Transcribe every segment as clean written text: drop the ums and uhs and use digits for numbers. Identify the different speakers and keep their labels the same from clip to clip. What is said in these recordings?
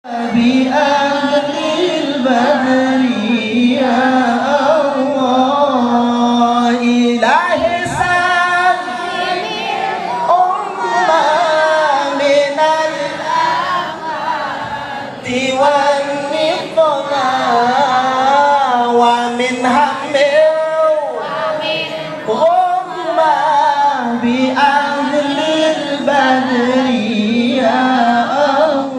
Speaker 1: بأهل البدر يا الله إلهي سلم الأمة من الآفات والنقمة ومن هم غمة بأهل البدر يا الله.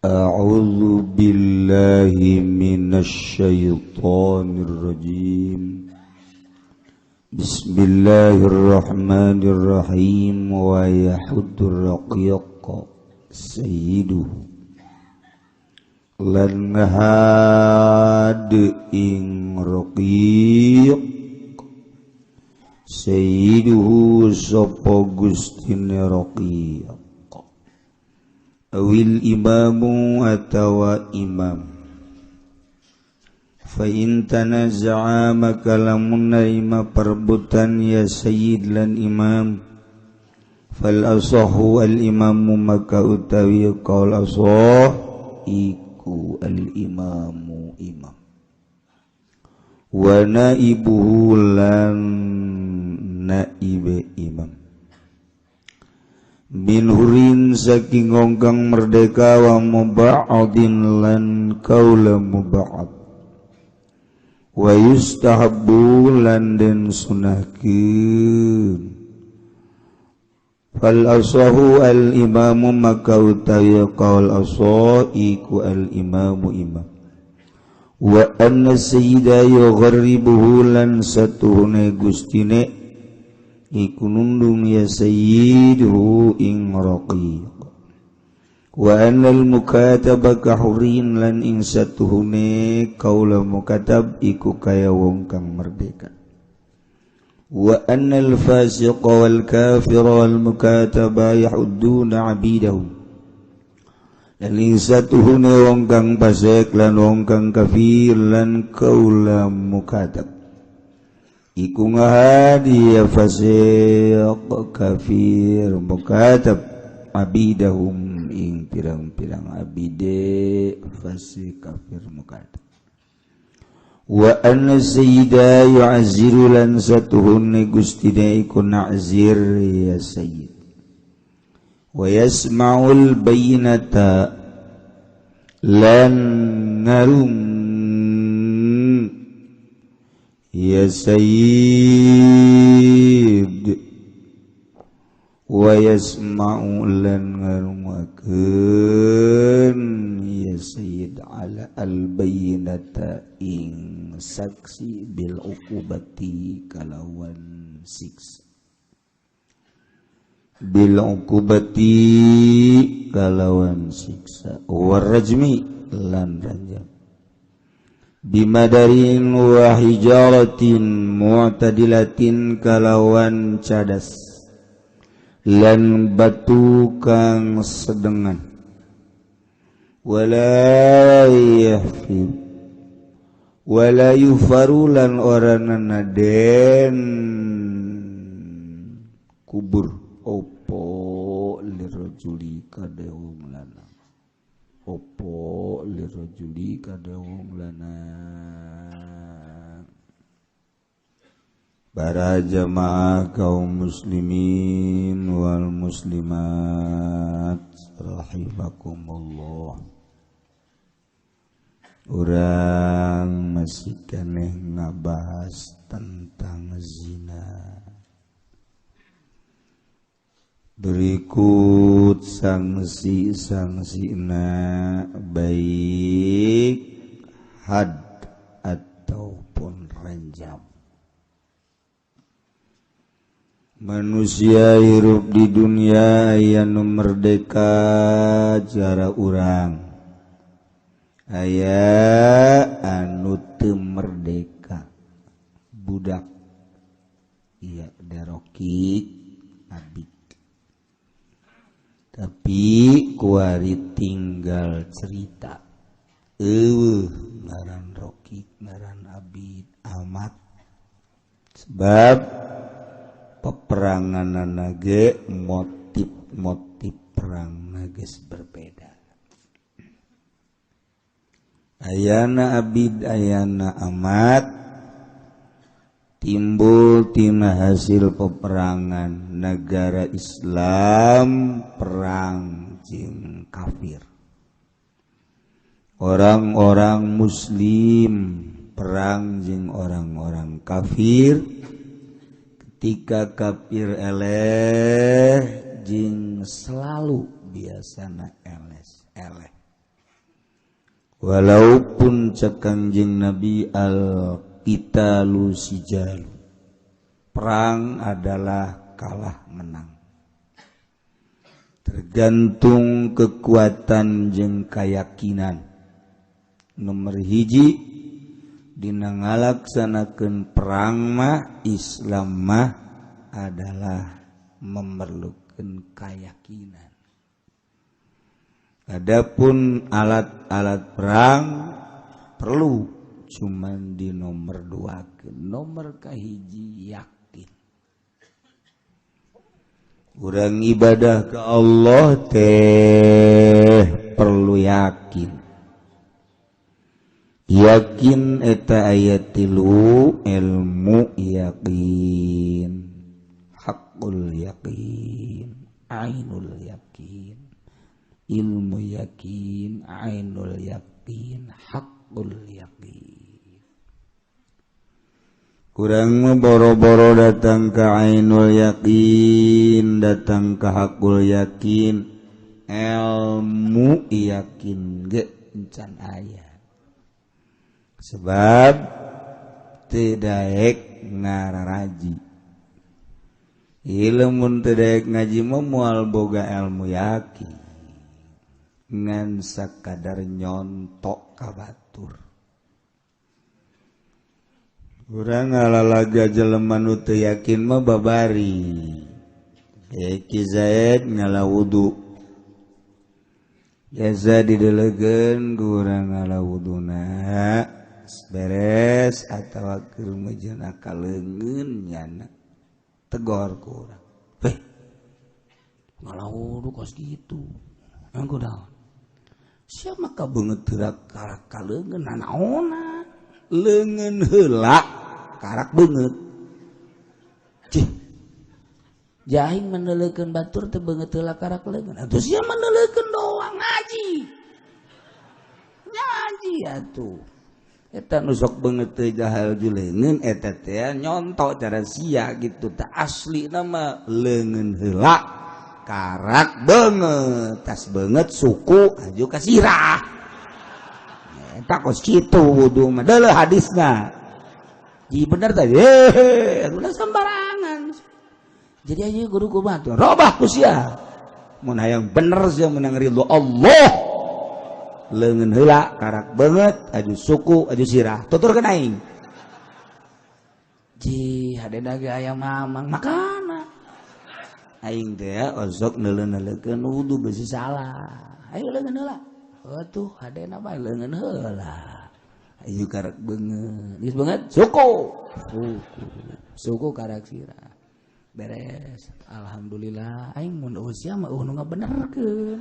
Speaker 2: أعوذ بالله من الشيطان الرجيم. بسم الله الرحمن الرحيم. ويحد الرقيق سيده lan ngahad ing raqiq sayyiduhu sapa gustine raqiq awil imamu atawa imam. Fa in tanaza'a maka lamun narima perbutan ya sayyid lan imam, fal asahu al imamu maka utawi qaul asah iku al imamu imam, wa naibuhu lan naibe imam, min hurin saking wong kang merdeka wa muba'adin lan kaula muba'ad, wa yustahabbu lan den sunahkeun. Fal asahu al imamu maka utawi qaul asah iku al imamu imam, wa anna sayyida yugharribuhu lan satuhune gustine iku nundung ya sayyiduhu ing raqiq, wa annal mukataba kahurin lan ing satuhune kaula mukatab iku kaya wong kang merdeka, wa annal fasiqa wal kafira wal mukataba yahudduna abidahum lan ing satuhune wong kang fasik lan wong kang kafir lan kaula mukatab iku ngahadi ya fasiq kafir mukatab abidahum ing pirang-pirang abide fasik kafir mukatab, wa anna sayyida yu'azziru lan satuhunne gustine iku na'zir ya sayyid, wa yasma'ul bayyinata lan ngarum ya sayyid, wa yasma'u lan ngarungakeun ya sayyid ala al bayyinata ing saksi bil uqubati kalawan siksa, bil uqubati kalawan siksa, warajmi lan rajam, bimadarin wa hijaratin mu'tadilatin kalawan cadas lan batu kang sedengan, wala yahfir wala yufaru lan ora nanaden kubur opo lirajuli kade wong lanang, opo lirajuli kade wong lanang. Para jamaah kaum muslimin wal muslimat rahimakumullah, urang masih keneh ngabahas tentang zina. Berikut sanksi-sanksina baik had ataupun ranjam. Manusia hirup di dunia aya nu merdeka cara urang, aya anu teu merdeka budak, iya derokik abid. Tapi kuari tinggal cerita eueuh ngaran rokik ngaran abid amat, sebab peperangan nage motif-motif perang geus berbeda. Ayana abid ayana amat timbul tina hasil peperangan negara Islam perang jeung kafir. Orang-orang muslim perang jeung orang-orang kafir. Ketika kafir eleh jeung selalu biasana eles eleh. Walaupun cek Kangjeng Nabi al-qitalu sijalu, perang adalah kalah menang, tergantung kekuatan jeung keyakinan. Nomor hiji dina ngalaksanakeun perang mah Islam mah adalah memerlukan keyakinan. Adapun alat-alat perang perlu cuman di nomor dua ke nomor kahiji yakin. Urang ibadah ke Allah teh perlu yakin. Yakin eta ayat tilu ilmu yakin, hakul yakin, ainul yakin. Ilmu yakin, ainul yakin, hakul yakin. Kurang boro-boro datang ke ainul yakin, datang ke hakul yakin, ilmu yakin ge encan aya. Sebab teu daek ngararaji. Ilmu teu daek ngaji mah moal boga ilmu yakin. Ngan sakadar nyontok ka batur. Urang ngalalaga jelema nu teu yakin mah babari. Ki Zaid ngala wudu. Jasa didelegeun ku urang ngala wuduna. Beres atawa keur mejeuna ka leungeun nyana. Tegor ku urang. Weh. Ngala wudu kos kitu. Anggo daun. Siapa maka beungeut heula karak ka leungeun nanaona. Leungeun heula karak beungeut. Cih. Jahing meneleukeun batur teu beungeut heula karak leungeun. Atuh sia meneleukeun doang ngaji. Ngaji atuh. Eta nu sok beungeut teu jahal ju leungeun eta teh nyontok cara sia gitu teh aslina mah leungeun heula karak beungeut, tas beungeut suku aju ka sirah. Eta kos kitu wudu mah deuleuh hadisna. Ji bener tadi. Ulah sembarangan. Jadi aja guru kumaha tuh robah ku sia. Mun hayang bener sia menang ridho Allah. Leungeun heula karak beungeut aju suku aju sirah. Tuturkeun aing. Ji hadena ge aya mamang makana. Aing teh osok neuleuh-neuleukeun wudu beusi salah. Ayo leungeun heula. Atuh hadena bae leungeun heula. Ayo karak beungeut. Geus beungeut suku. Suku. Suku karak sirah. Beres. Alhamdulillah aing mun usia mah eueuh nu ngabenerkeun.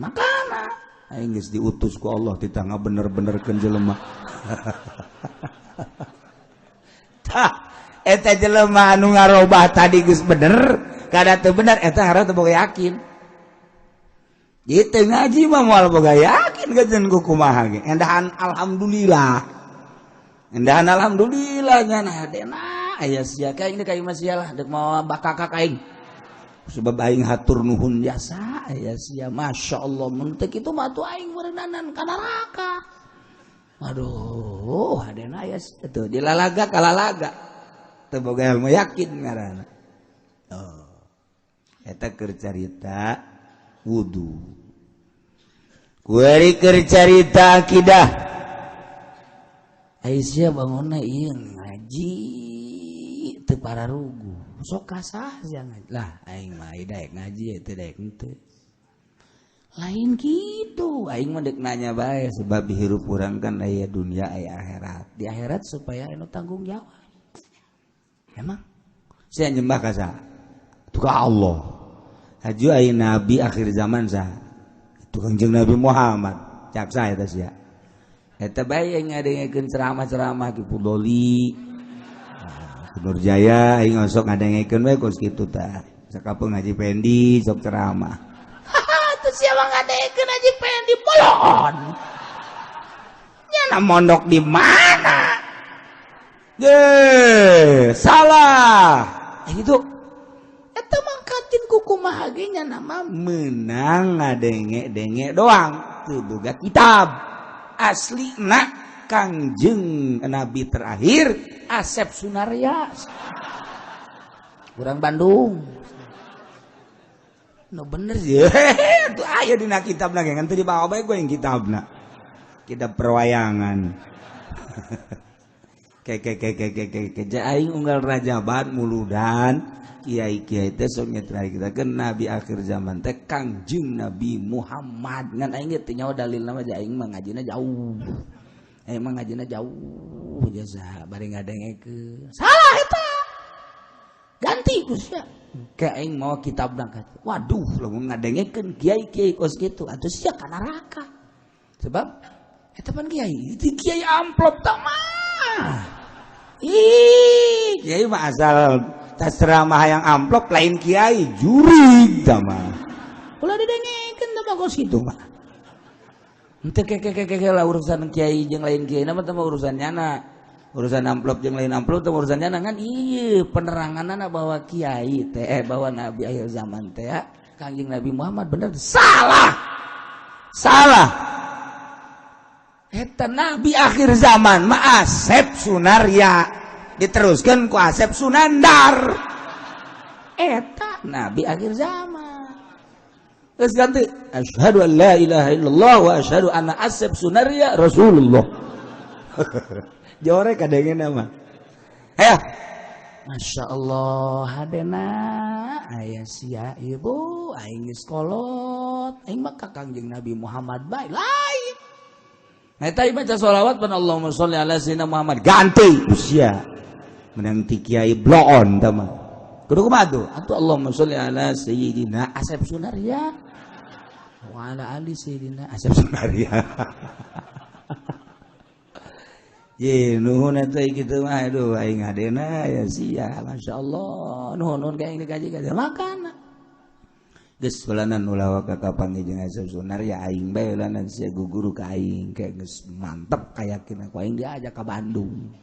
Speaker 2: Makana aing geus diutus ku Allah titah ngabener-benerkeun jelema. Tah eta jelema anu ngarobah tadi geus bener, kada teu bener eta harus teu boga yakin. Gitu ngaji mah moal boga yakin gajen ku kumaha ge. Endahan alhamdulillah. Endahan alhamdulillah nya hadena aya sia ka aing deuk ka imah sia lah deuk mawa bakakak aing. Sebab aing hatur nuhun jasa aya sia masyaallah mun teu kitu mah atuh aing meureunnanan ka neraka. Aduh hadena aya sia tuh dilalaga kalalaga. Teu boga ilmu yakin ngaranna. Oh. Eta keur carita wudu. Kuari keur carita akidah. Aisyah bangunna ieu ngaji teu pararugu. Sok kasah sia ngaji. Lah aing mah daek ngaji teu daek henteu. Lain kitu, aing mah deuk nanya bae sebab hirup urang kan aya dunia aya akhirat. Di akhirat supaya anu tanggung jawab. Emang sia nyembah ka saha? Itu ka Allah. Haju aya nabi akhir zaman saha? Itu Kangjeng Nabi Muhammad. Cak saha eta sia? Eta bae yang ngadengekeun ceramah-ceramah Ki Pudoli. Nur Jaya aing sok ngadengekeun we kos kitu tah. Sakapeung Haji Pendi sok ceramah. Haha, teu siapa ngadengekeun Haji Pendi bolon. Nyana mondok di mana? Ye, salah. Itu eta mangkatin kukumaha ge nyana mah meunang ngadenge-denge doang, teu boga kitab. Asli nak Kangjeng Nabi terakhir Asep Sunarya urang Bandung. No bener sih. Tuh aya dina kitabna ge ngan teu dibawa bae gue yang kitabna. Kitab perwayangan. Ke ke ke ke ke ke aing unggal rajaban muludan kiai-kiai teh sok nyetrahikeun nabi akhir zaman teh Kangjeng Nabi Muhammad. Ngan aing ge teu nyaho dalilna mah aing mah ngajina jauh. Aing mah ngajina jauh jasa bari ngadengekeun. Salah eta. Ganti ku sia. Ke aing mawa kitabna ka. Waduh, lamun ngadengekeun kiai-kiai kos kitu atuh sia ka neraka. Sebab eta pan kiai, itu kiai amplop tah mah. Ih, kiai mah asal ceramah yang amplop lain kiai jurig tah mah. Ulah didengekeun tah mah kos kitu mah. Henteu ke lah urusan kiai jeung lain kiai na mah teh urusan nyana. Urusan amplop jeung lain amplop teh urusan nyana kan ieu peneranganna bahwa kiai teh bahwa nabi akhir zaman teh Kangjeng Nabi Muhammad bener salah. Salah. Eta nabi akhir zaman mah Asep Sunarya. Diteruskan ku Asep Sunandar. Eta nabi akhir zaman. Geus ganti asyhadu an la ilaha illallah wa asyhadu anna Asep Sunarya Rasulullah. Jore kadengena mah. Aya. Masya Allah hadena aya sia ibu aing geus kolot aing mah ka Kangjeng Nabi Muhammad bae lain. Eta ieu baca sholawat pan Allahumma sholli ala sayyidina Muhammad ganti usia. Menang ti kiai bloon tah mah. Kudu kumaha tuh? Atuh Allahumma sholli ala sayyidina Asep Sunarya wa ala ali sayyidina Asep Sunarya. Ye nuhun atuh kitu mah aduh aing hadena ya sia masyaallah nuhun nuhun ka aing dikaji ka makana. Geus bulanan ulah ka kapanggih jeung Asep Sunarya aing bae ulanan sia guguru ka aing kayak geus mantep kayakin ku aing diajak ka Bandung.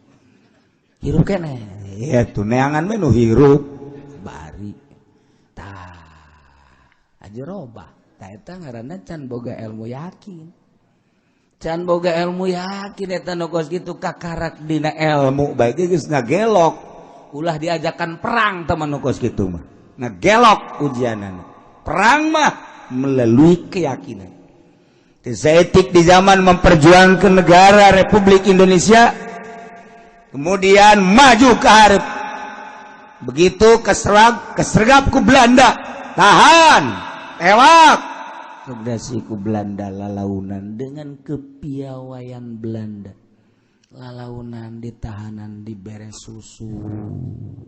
Speaker 2: Hirup keneh. Ya tuh neangan we nu hirup bari. Tah aja robah. Tah eta ngaranna can boga ilmu yakin. Can boga ilmu yakin eta nu kos kitu kakarak dina ilmu bae ge geus ngagelok. Ulah diajakan perang teman nu kos kitu mah. Ngagelok ujianana. Perang mah melalui keyakinan. Etik di zaman memperjuangkan negara Republik Indonesia, kemudian maju ke hareup. Begitu kesergap ku Belanda, tahan, tewak. Sugdasi ku Belanda lalaunan dengan kepiawaian Belanda. Lalaunan ditahanan dibere susu,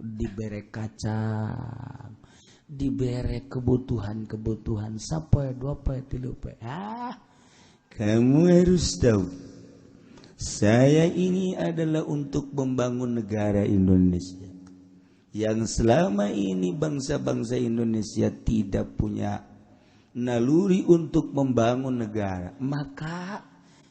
Speaker 2: dibere kacang, dibere kebutuhan-kebutuhan sapoe dua poe tilu poe. Ah, kamu harus tahu, saya ini adalah untuk membangun negara Indonesia yang selama ini bangsa-bangsa Indonesia tidak punya naluri untuk membangun negara. Maka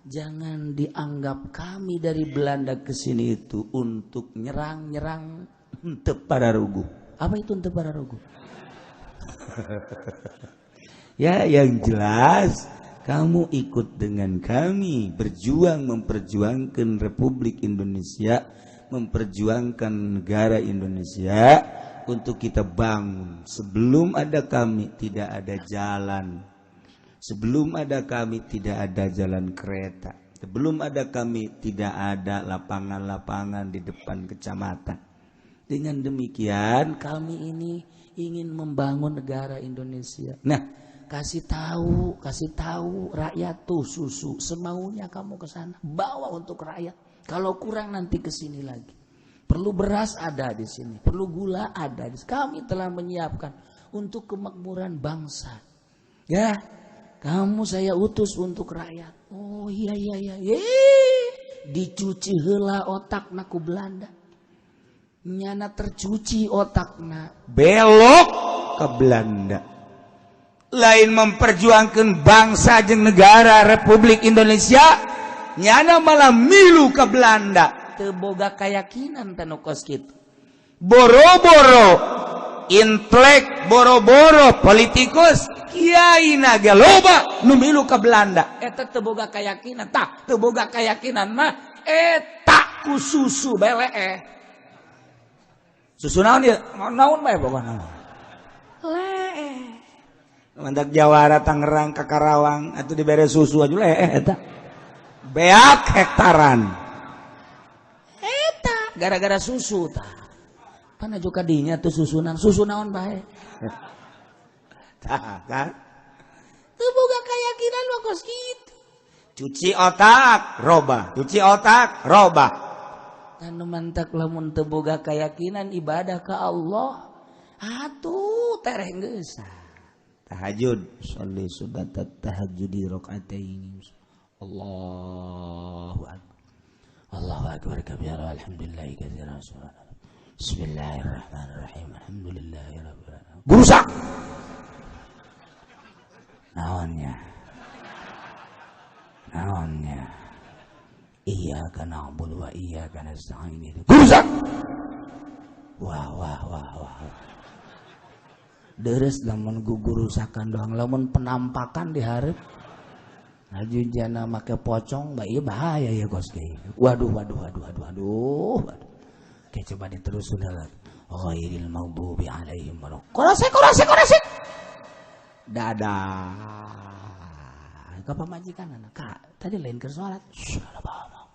Speaker 2: jangan dianggap kami dari Belanda ke sini itu untuk nyerang-nyerang henteu pararuguh. Apa itu henteu pararuguh? Ya, yang jelas kamu ikut dengan kami berjuang memperjuangkan Republik Indonesia, memperjuangkan negara Indonesia untuk kita bangun. Sebelum ada kami tidak ada jalan. Sebelum ada kami tidak ada jalan kereta. Sebelum ada kami tidak ada lapangan-lapangan di depan kecamatan. Dengan demikian kami ini ingin membangun negara Indonesia. Nah, kasih tahu rakyat tuh susu semaunya kamu ke sana, bawa untuk rakyat. Kalau kurang nanti ke sini lagi. Perlu beras ada di sini, perlu gula ada di sini. Kami telah menyiapkan untuk kemakmuran bangsa. Ya, kamu saya utus untuk rakyat. Oh,
Speaker 3: Oh iya iya iya. Ye, dicuci heula otakna ku Belanda. Nyana tercuci otakna,
Speaker 2: belok ke Belanda. Lain memperjuangkan bangsa jeung negara Republik Indonesia, nyana malah milu ke Belanda.
Speaker 3: Teu boga keyakinan teh nu kos kitu.
Speaker 2: Boro-boro intelek, boro-boro politikus, kiai naga loba nu milu ke Belanda.
Speaker 3: Eta teu boga keyakinan, tah teu boga keyakinan mah eta ku susu beleeh.
Speaker 2: Susu naon ieu? Naon bae pokona.
Speaker 3: Leeh.
Speaker 2: Mandak Jawara Tangerang ka Karawang atuh dibere susu aja leeh eta. Beak hektaran.
Speaker 3: Eta gara-gara susu tah. Pan aju ka dinya tuh susunan, susu naon bae.
Speaker 2: Tah kan?
Speaker 3: Teu boga keyakinan mah kos kitu.
Speaker 2: Cuci otak, robah. Cuci otak, robah.
Speaker 3: Anu mantak lamun teu boga keyakinan ibadah ka Allah, atuh tereh geus.
Speaker 2: Tahajud, sholli sunat tahajudi rakaataini. Allahu akbar.
Speaker 3: Allahu akbar kabira alhamdulillahi katsiran. Bismillahirrahmanirrahim. Alhamdulillahirabbil alamin.
Speaker 2: Gurusak.
Speaker 3: Naonnya? Naonnya? Iyyaka na'budu wa iyyaka nasta'in.
Speaker 2: Gurusak.
Speaker 3: Wah wah wah wah. Deres lamun gugurusakan doang, lamun penampakan di hareup. Laju jana make pocong, bah ieu bahaya ya kos ge. Waduh waduh waduh waduh waduh. Waduh. Oke, coba diterusin lagi. Ghairil maghdubi alaihim waladdallin. Korosek korosek korosek. Dadah. Ka pamajikan anak, Kak, tadi lain keur salat. Salah bawa.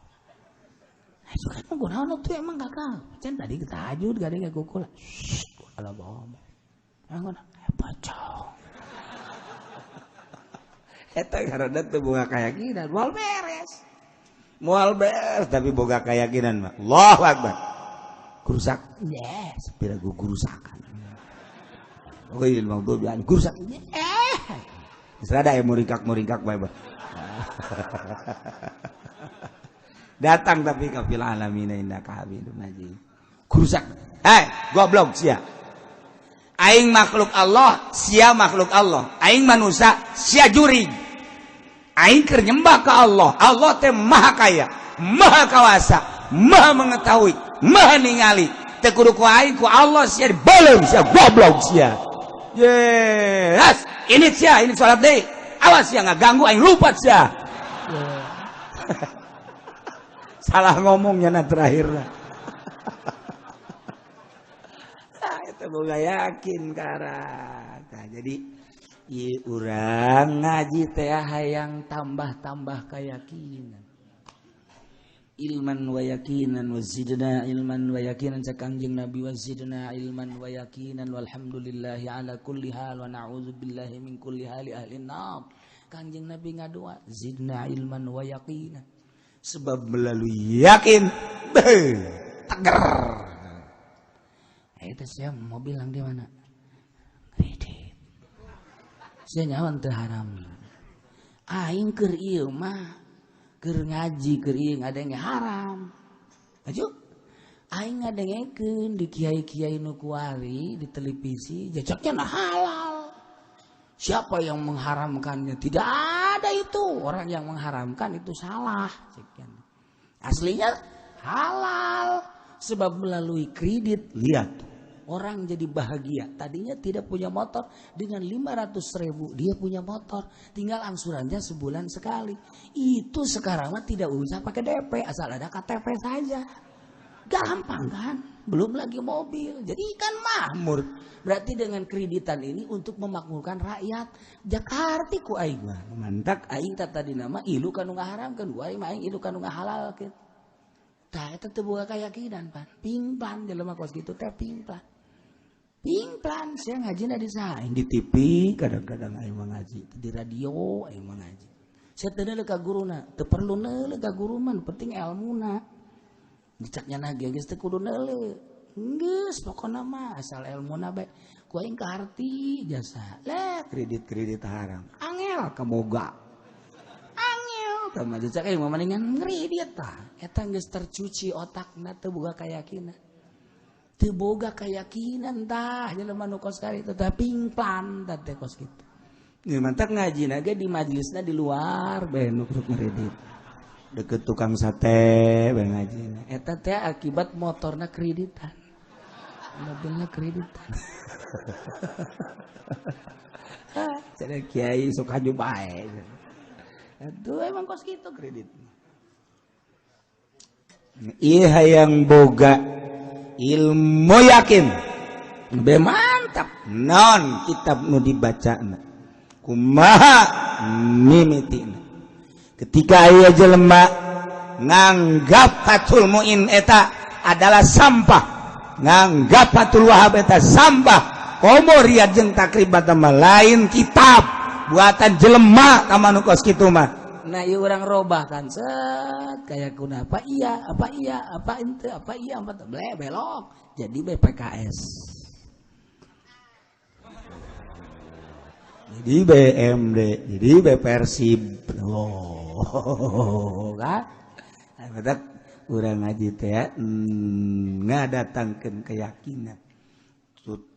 Speaker 3: Nah, itu kan menggunakan tuh emang kakak. Can tadi tahajud gak ada yang kukul. Salah bawa. Emang pocong.
Speaker 2: Eta karena teu boga keyakinan, moal beres. Moal beres tapi boga keyakinan mah. Allahu akbar. Gurusak.
Speaker 3: Yes,
Speaker 2: pira gurusakan. Ghairil maghdubi alaihim. Gurusak. Yes. Rada ya muringkak-muringkak bae. Datang tapi ka fil alamin innaka hamidum majid. Gurusak. Hei, goblok sia. Aing makhluk Allah, sia makhluk Allah. Aing manusia, sia jurig. Aing keur nyembah ka Allah. Allah teh maha kaya, maha kawasa, maha mengetahui, maha ningali. Teu kudu ku aing ku Allah sia bolong sia goblok sia. Yes, ini sia, ini salat deui. Awas sia ngaganggu aing lupa sia.
Speaker 3: Yeah.
Speaker 2: Salah ngomongnya na terakhirna. Nah, itu boga yakin karang. Nah, jadi ieu urang ngaji
Speaker 3: teh hayang tambah-tambah keyakinan. Ilman wa yakinan wa zidna ilman wa yakinan cak Kangjeng Nabi wa zidna ilman wa yakinan walhamdulillahi ala kulli hal wa na'udzubillahi min kulli hali ahli nar. Kangjeng Nabi ngadua zidna ilman wa yakinan.
Speaker 2: Sebab melalui yakin tegar.
Speaker 3: Eta sia mobil lang di mana? Kredit. Sia nyawan teu haram. Aing keur ieu mah keur ngaji keur ieu ngadenge haram. Aju aing ngadengekeun di kiai-kiai nu kuari di televisi jejeknya halal. Siapa yang mengharamkannya? Tidak ada itu. Orang yang mengharamkan itu salah. Aslinya halal. Sebab melalui kredit, lihat orang jadi bahagia. Tadinya tidak punya motor, dengan 500.000 dia punya motor. Tinggal angsurannya sebulan sekali. Itu sekarang mah tidak usah pakai DP, asal ada KTP saja. Gampang kan? Belum lagi mobil. Jadi kan makmur. Berarti dengan kreditan ini untuk memakmurkan rakyat. Jakarta ku aing mah. Mantak aing tadi nama ilu kanu ngaharamkeun, wae mah aing ilu kanu ngahalalkeun. Tah eta teu boga keyakinan pan. Pingplan jelema kos kitu teh pingplan. Pingplan saya ngajina di saha? Aing di TV kadang-kadang aing mah ngaji, di radio aing mah ngaji. Saya teu neuleuh ka guruna, teu perlu neuleuh ka guru mah, penting elmuna. Dicaknya nage geus teu kudu neuleuh. Geus pokona mah asal elmuna bae. Ku aing kaharti jasa. Lah
Speaker 2: kredit-kredit haram.
Speaker 3: Angel
Speaker 2: kaboga.
Speaker 3: Angel Tah mah cek aing mah mendingan ngridit tah. Eta geus tercuci otakna teu boga keyakinan. Teu boga keyakinan tah jelema nu kos kitu teh pingplan tah teh kos kitu. Ieu mantak ngajina ge di majelisna di luar bae nu sok ngridit.
Speaker 2: Deket tukang sate bae ngajina.
Speaker 3: Eta teh akibat motorna kreditan. Mobilna kreditan.
Speaker 2: Cenah kiai sok haju bae.
Speaker 3: Aduh emang kos kitu kredit.
Speaker 2: Ieu hayang boga ilmu yakin. Be mantap non kitab nu dibacana. Kumaha mimitina. Ketika aya jelema nganggap Fathul Muin eta adalah sampah, nganggap Fathul Wahab eta sampah, komo riyad jeung takribat mah lain kitab buatan jelema ka manu kos kitu mah.
Speaker 3: Nah ieu urang robah kan set kayak kunapa iya apa ente apa iya apa ble belok jadi BPKS.
Speaker 2: Jadi BMD, jadi B Persib. Oh, kan? Batak urang ngaji teh ngadatangkeun keyakinan.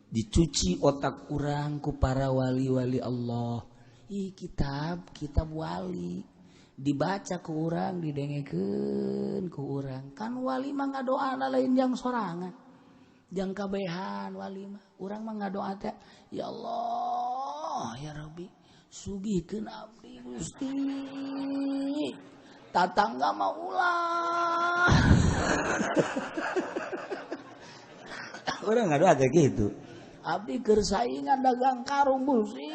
Speaker 3: Dicuci otak urang ku para wali-wali Allah. Ih, kitab wali dibaca ku urang, didengekeun ku urang. Kan wali mah ngadoana lain jang sorangan. Jang kabehan wali mah. Urang mah ngadoa teh, ya Allah, ya Rabbi, sugihkeun abdi Gusti. Tatangga mah ulah.
Speaker 2: Urang ngadoa teh kitu.
Speaker 3: Abdi keur saingan dagang karung Gusti.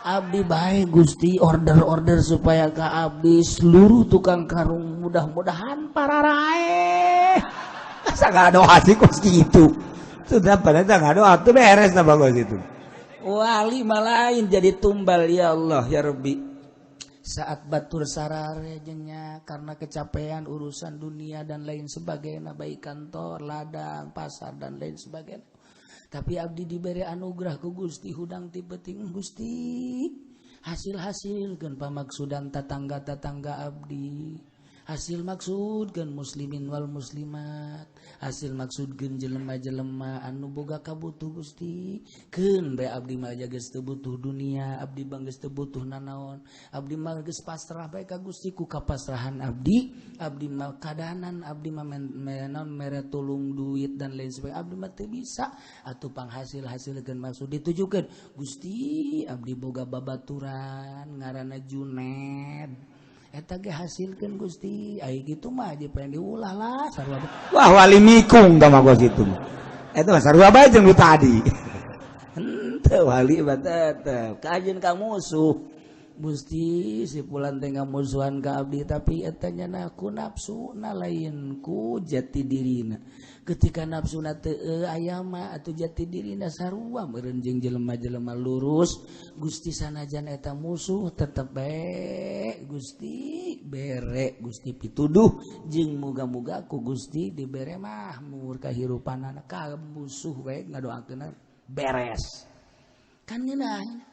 Speaker 3: Abdi bae Gusti order-order supaya ka abdi seluruh tukang karung mudah-mudahan pararae.
Speaker 2: Asa ngadoa sih kos kitu. Sudah pada ngadoa tuh beres na bagus itu.
Speaker 3: Wali malain jadi tumbal ya Allah ya Rabbi. Saat batur sarare jenya karena kecapean urusan dunia dan lain sebagainya, baik kantor, ladang, pasar dan lain sebagainya. Tapi abdi diberi anugerah ku Gusti hudang ti peuting Gusti. Hasil-hasil keun pamaksudan tatangga-tatangga abdi. Hasil maksud keun muslimin wal muslimat. Hasil maksud keun jelema-jelema anu boga kabutuh Gusti. Keun bae abdi mah geus teu butuh dunia, abdi mah geus teu butuh nanaon. Abdi mah geus pasrah bae ka Gusti ku kapasrahan abdi. Abdi mah kadanan, abdi mah naon mere tulung duit dan lain sebagainya. Abdi mah teu bisa atuh panghasil-hasil keun maksud ditujukeun. Gusti, abdi boga babaturan ngaranna Juned. Eta ge hasilkeun Gusti, ai kitu mah aja pengen diulah lah sarua.
Speaker 2: Wah wali mikung tah mah kos kitu. Eta mah sarua bae jeung nu tadi.
Speaker 3: Henteu wali mah tetep kajeun ka musuh. Gusti si pulan teh ngamusuhan ka abdi tapi eta nya ku nafsuna lain ku jati dirina. Ketika nafsuna teu aya mah atuh jati dirina sarua meureun jeung jelema-jelema lurus. Gusti sanajan eta musuh tetep bae Gusti bere Gusti pituduh jeung muga-muga ku Gusti dibere mahmur kahirupanana ka musuh bae ngadoakeun beres. Kan ngeunah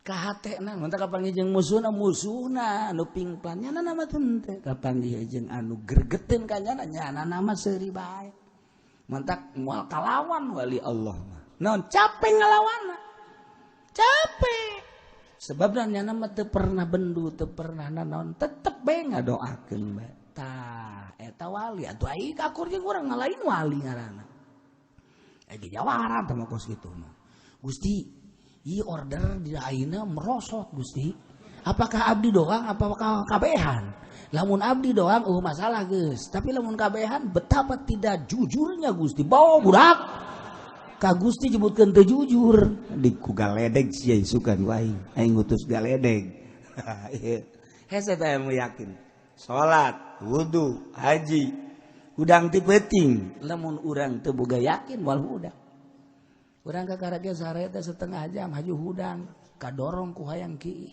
Speaker 3: kahatena mantap kapanggih jeung musuhna musuhna anu pingplan nyana nama teu kapanggih jeung anu gregeteun ka nyana nyana nama seuri bae mantak moal kalawan wali Allah mah naon capek ngalawanna capek sebabna nyana mah teu pernah bendu teu pernah nanaon tetep bae ngadoakeun bae tah eta wali atuh ai kakur jeung urang ngalain wali ngaranna ge jawara tah mah kos kitu mah Gusti ieu order di ayeuna merosot Gusti. Apakah abdi doang apakah kabehan? Lamun abdi doang masalah geus. Tapi lamun kabehan betapa tidak jujurnya Gusti. Bawa budak. Ka Gusti nyebutkeun teu jujur.
Speaker 2: Di ku galedeg sia isukan ku aing. Aing ngutus galedeg. Hese teh mu yakin. Salat, wudu, haji, hudang ti peuting.
Speaker 3: Lamun urang teu boga yakin wal hudang. Urang ka karage sare teh setengah jam haju hudang kadorong ku hayang kiih.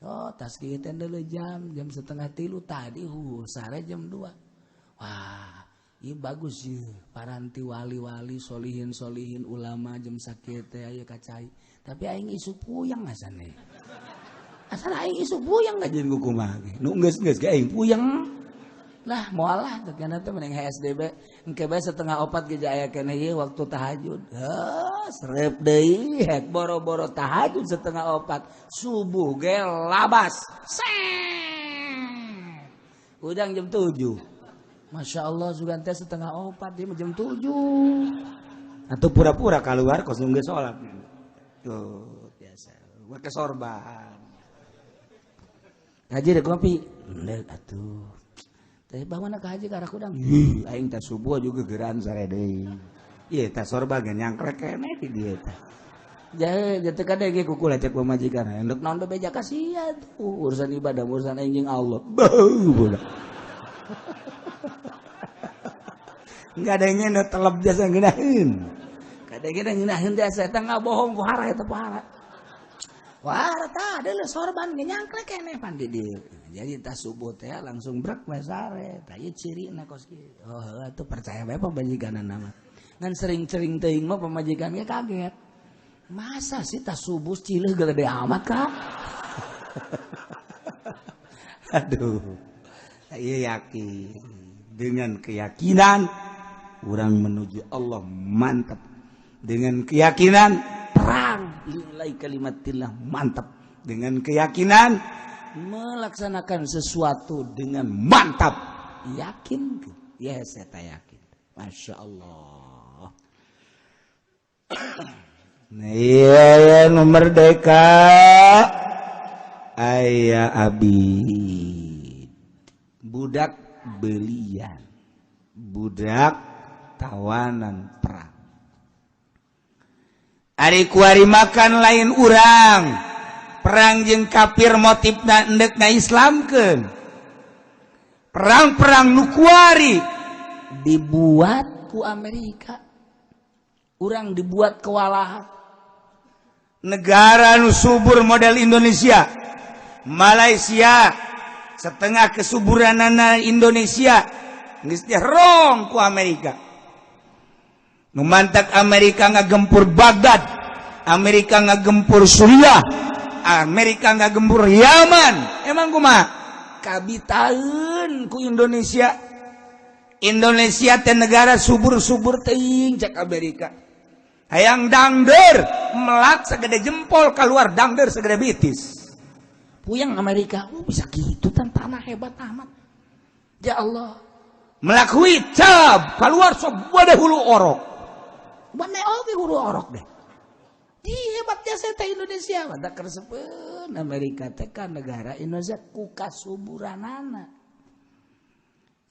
Speaker 3: Oh, tas kieu teh deuleu jam 2:30 tadi sare jam 2. Wah, ieu bagus ieu paranti wali-wali solihin-solihin ulama jam sakieu teh aya ka cai. Tapi aing isuk puyeng asane. Asal aing isuk puyeng ngajian ku kumaha ge. Nu geus-geus ge aing puyeng. Lah moal lah teh teh mending HSDB engke bae 3:30 ge aya keneh ieu waktu tahajud. Heuh, serep deui hek boro-boro tahajud 3:30 subuh ge labas. Seng. Ujang jam 7. Masya Allah sugan teh 3:30 dia jam 7.
Speaker 2: Atau pura-pura keluar kos nunggu sholat. Tuh biasa. Pakai sorban.
Speaker 3: Haji dek kopi. Ndek atuh. Teh bawa ka haji ka arah kudang.
Speaker 2: Ih, aing teh subuh juga geran sare deui. Ieu teh sorban ge nyangkrek keneh di dieu teh.
Speaker 3: Jahe teu kadenge kukul cek pamajikan. Endek naon bebeja ka sia tuh urusan ibadah urusan aing jeung Allah.
Speaker 2: Beuh budak. Ngadenge nu telep jasa ngeunaheun.
Speaker 3: Kadenge ngeunaheun jasa eta ngabohong pohara eta pohara. Wah, tah deuleu sorban ge nyangklek keneh pan di dieu. Jadi tas subuh teh langsung brek we sare. Tah ieu cirina kos kieu. Oh, heuh atuh percaya bae pamajikanna mah. Ngan sering-sering teuing mah pamajikan ge kaget. Masa sih tas subuh cileuh gede amat ka?
Speaker 2: Aduh. Saya yakin dengan keyakinan orang menuju Allah mantap. Dengan keyakinan
Speaker 3: perang nilai kalimatillah mantap.
Speaker 2: Dengan keyakinan
Speaker 3: melaksanakan sesuatu
Speaker 2: dengan mantap.
Speaker 3: Yakin? Ya, saya tak yakin. Masya Allah.
Speaker 2: Nah, iya ya nu merdeka aya abid budak belian, budak tawanan perang. Ari kuari makan lain urang perang jeung kafir motifna endek ngaislamkeun. Perang-perang nu kuari
Speaker 3: dibuat ku Amerika, urang dibuat kewalahan.
Speaker 2: Negara nu subur model Indonesia, Malaysia setengah kesuburanana Indonesia geus dirong ku Amerika. Nu mantak Amerika ngagempur Baghdad, Amerika ngagempur Suriah, Amerika ngagempur Yaman. Emang kumaha? Kabitaeun ku Indonesia. Indonesia teh negara subur-subur teuing cek Amerika. Hayang dangder melak segede jempol keluar dangder segede bitis.
Speaker 3: Puyeng Amerika, oh bisa gitu tan tanah hebat amat. Ya Allah.
Speaker 2: Melakui cap keluar sebuah hulu orok.
Speaker 3: Bane oge hulu orok deh. Di hebatnya saya teh Indonesia, mata kersepeun Amerika teh kan negara Indonesia ku kasuburanana.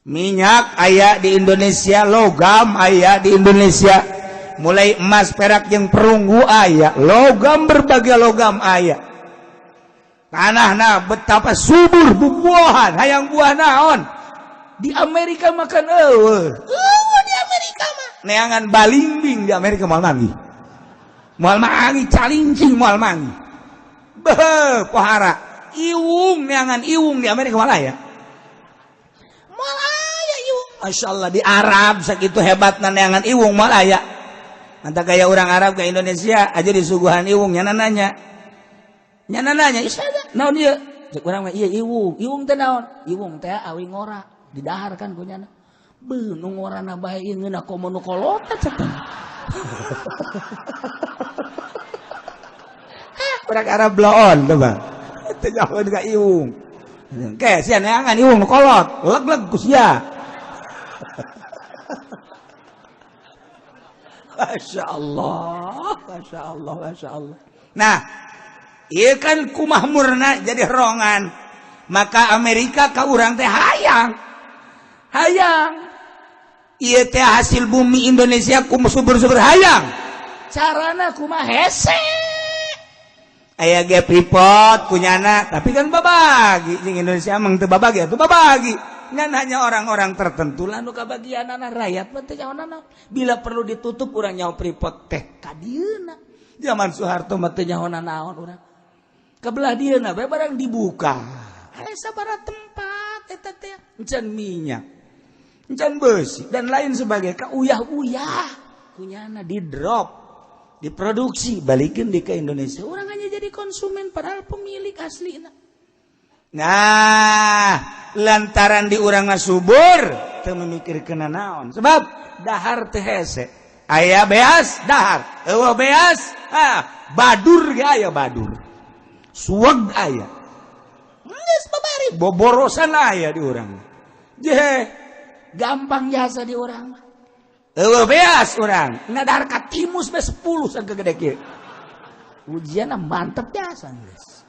Speaker 2: Minyak aya di Indonesia, logam aya di Indonesia. Mulai emas, perak jeung perunggu aya, logam berbagai logam aya. Tanahna betapa subur bubuahan, hayang buah naon?
Speaker 3: Di Amerika makan eueuh. Eueuh di Amerika mah.
Speaker 2: Neangan balingbing di Amerika moal manggih. Moal manggih calincing moal manggih. Beuh pohara. Iwung neangan iwung di Amerika moal aya.
Speaker 3: Moal aya iwung.
Speaker 2: Masyaallah di Arab sakitu hebatna neangan iwung moal aya. Mantap gaya orang Arab ke Indonesia aja disuguhan iwung nyana nanya. Nyana nanya,
Speaker 3: isada naon ieu? Cek urang mah ieu iwung. Iwung teh naon? Iwung teh awi ngora. Didahar kan ku nyana. Beuh nu ngorana bae ieu ngeunah komo nu kolot cek teh.
Speaker 2: Urang Arab bloon teh bang. Teu nyahoeun ka iwung. Ke sia neangan iwung nu kolot, leg-leg ku sia. Masya Allah, Masya Allah, Masya Allah. Nah, ieu kan kumah murna jadi rongan. Maka Amerika ka urang teh hayang. Hayang. Ieu teh hasil bumi Indonesia kumaha subur-subur hayang.
Speaker 3: Carana kumaha hese.
Speaker 2: Aya ge Freeport kunyana, tapi kan babagi jeung Indonesia emang teu babagi atuh babagi. Ngan hanya orang-orang tertentu
Speaker 3: lah nu kabagianana rakyat mah teu nyahoanana. Bila perlu ditutup urang nyaho Freeport teh ka dieuna.
Speaker 2: Zaman Soeharto mah teu
Speaker 3: nyahoana naon urang. Kebelah dieuna bae barang dibuka. Aya sabaraha tempat eta teh
Speaker 2: encan minyak, encan besi dan lain sebagainya. Ka uyah-uyah
Speaker 3: kunyana di drop.
Speaker 2: Diproduksi balikin di ke Indonesia.
Speaker 3: Orang hanya jadi konsumen padahal pemilik asli.
Speaker 2: Nah, lantaran di urang mah subur teu memikirkeun naon. Sebab dahar teh hese. Aya beas dahar, eueuh beas, ah, badur ge aya badur. Suweg aya. Geus babari boborosan aya di urang. Je,
Speaker 3: gampang jasa di urang mah.
Speaker 2: Eueuh beas urang, ngadahar ka timus be 10 sagede kieu.
Speaker 3: Ujianna mantep jasa geus.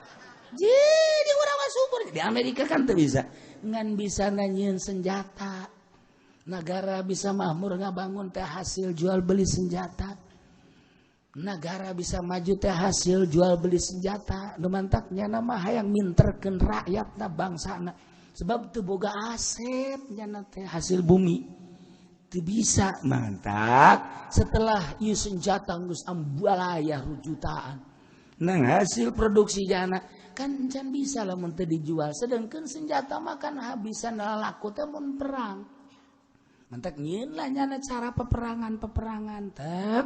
Speaker 3: Jadi urang mah subur. Di Amerika kan teu bisa. Ngan bisa nanyieun senjata. Negara bisa makmur ngabangun teh hasil jual beli senjata. Negara bisa maju teh hasil jual beli senjata. Nu mantak nyana mah hayang minterkeun rakyatna bangsana. Sebab teu boga aset nyana teh hasil bumi. Teu bisa
Speaker 2: mantak
Speaker 3: setelah ieu senjata geus ambalaya jutaan.
Speaker 2: Nang hasil
Speaker 3: produksi jana kan can bisa lamun teu dijual. Sedangkan senjata mah kan habisan laku teh mun perang. Mantak nyieun lah nyana cara peperangan-peperangan tep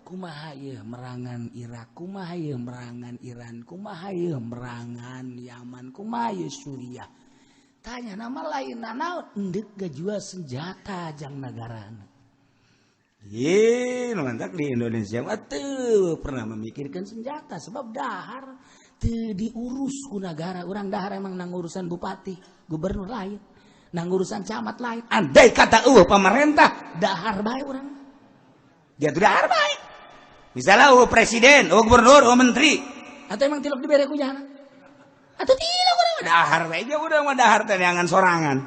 Speaker 3: kumaha ieu merangan Irak, kumaha ieu merangan Iran, kumaha ieu merangan Yaman, kumaha ieu Suriah. Tanya nama lain naon endek gajual senjata jang nagarana.
Speaker 2: Ye, mantak di Indonesia mah teu pernah memikirkan
Speaker 3: senjata sebab dahar teu diurus ku nagara. Urang dahar emang nang urusan bupati, gubernur lain. Nang urusan camat lain.
Speaker 2: Andai kata eueuh pemerintah
Speaker 3: dahar bae urang.
Speaker 2: Dia tuh dahar bae. Misalnya eueuh presiden, eueuh gubernur, eueuh menteri.
Speaker 3: Atau emang tilok dibere ku jana? Atau tilok urang mah
Speaker 2: dahar bae ge urang mah dahar teh neangan sorangan.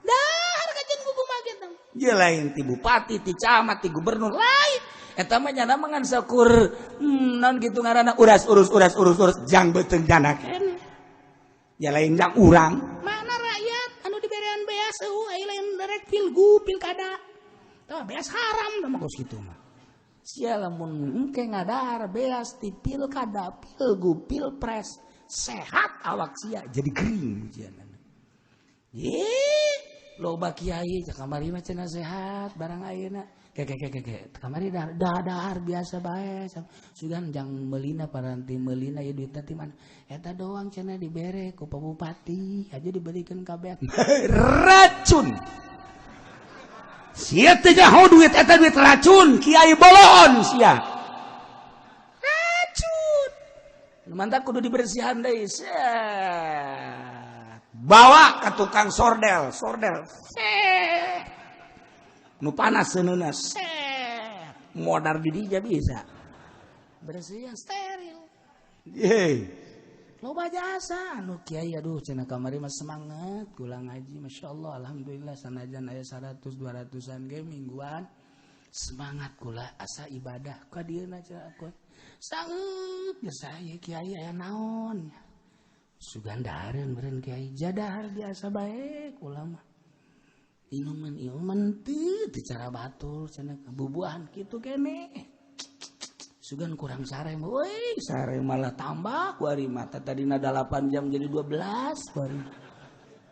Speaker 3: Dahar kajen ku kumaha kitu.
Speaker 2: Ye lain ti bupati, ti camat, ti gubernur
Speaker 3: lain. Eta mah nyana mah ngan sakur naon kitu ngaranna
Speaker 2: uras urus uras urus urus jang beuteung jana keneh. Ya lain jang urang.
Speaker 3: Mana rakyat anu diberean beas eueuh aya lain rek pilgub pilkada. Tah beas haram mah kos kitu mah. Sia lamun engke ngadahar beas ti pilkada, pilgub, pilpres, sehat awak sia
Speaker 2: jadi kering ujianana.
Speaker 3: Ye, loba kiai cak kamari mah cenah sehat barang ayeuna. Keke kamari dahar biasa bae. Sugan jang meulina paranti meulina ieu duitna ti mana? Eta doang cenah dibere ku Pak Bupati aja dibelikeun kabeh.
Speaker 2: Racun. Sia teh nyaho duit eta duit racun, kiai bolon sia.
Speaker 3: Racun. Mantap kudu dibersihan deui.
Speaker 2: Bawa ke tukang sordel, sordel. Nu panas seuneuna. Modar di dinya bisa.
Speaker 3: Bersihan steril.
Speaker 2: Ye.
Speaker 3: Loba jasa anu kiai aduh cenah kamari mah semangat kula ngaji masyaallah alhamdulillah sanajan aya 100 200-an ge mingguan semangat kula asa ibadah ka dieuna cenah aku. Sanget biasa ieu kiai aya naon. Sugan dahareun meureun kiai jadahar biasa bae kula mah. Inuman inuman teu cara batur cenah bubuahan kitu keneh. Sugan kurang sare woi sare malah tambah ku ari mata tadina 8 jam jadi 12 ku ari.